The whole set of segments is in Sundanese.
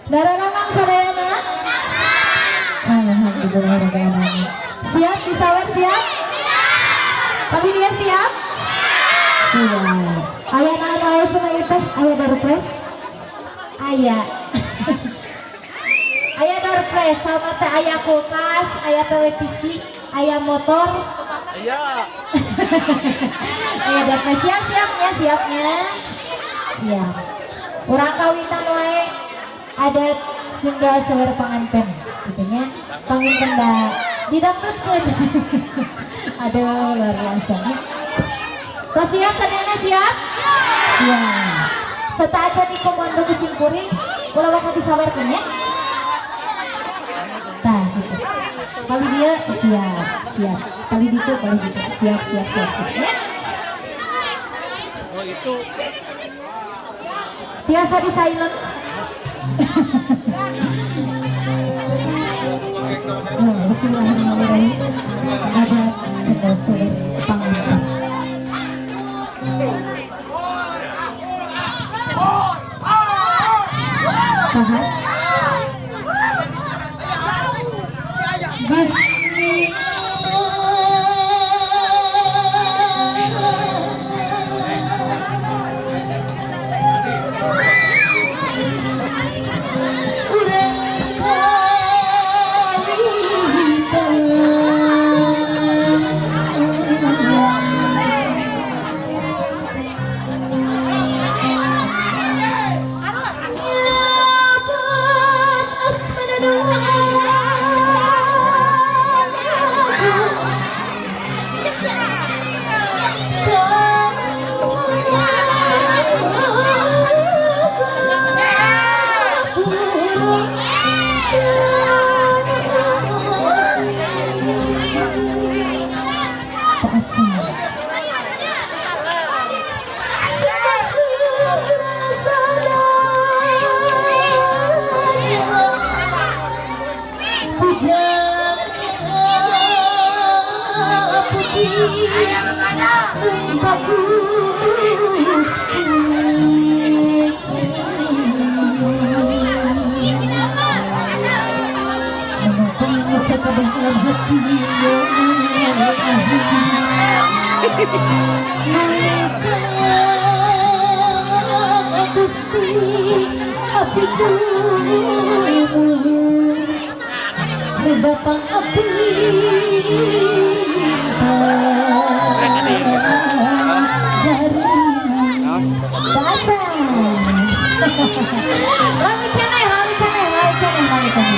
Daramang sadayana? Alhamdulillah. Siap disawer, siap? Tapi dia siap? Siap. Aya naon wae cenah ieu teh? Aya doorprize? Aya. Aya doorprize sama teh, aya kulkas, aya televisi, aya motor. Iya. Aya doorprize. Siap siapnya, siapnya. Iya. Urang kawitan wae adat Sunda sawer panganten gitu nya. Panginten da didangdutkeun. Aduh, luar biasa. Tos siap sadayana, siap? Siap. Sateuacan dikomando ku simkuring, ulah waka disawerkeun nya. Tah gitu. Kali dia siap, siap. Kali ditu, kali ditu. Siap, siap, siap, siap. Ya. Oh, itu. Biasa di silent. Bismillahirrahmanirrahim. Adat Sunda sawer panganten. Tahan. Bapak api baca. Lami kene, lami kene, lami kene, lami kene.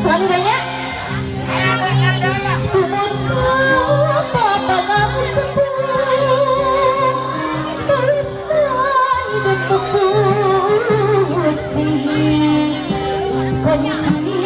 Sekali banyak. Kunci.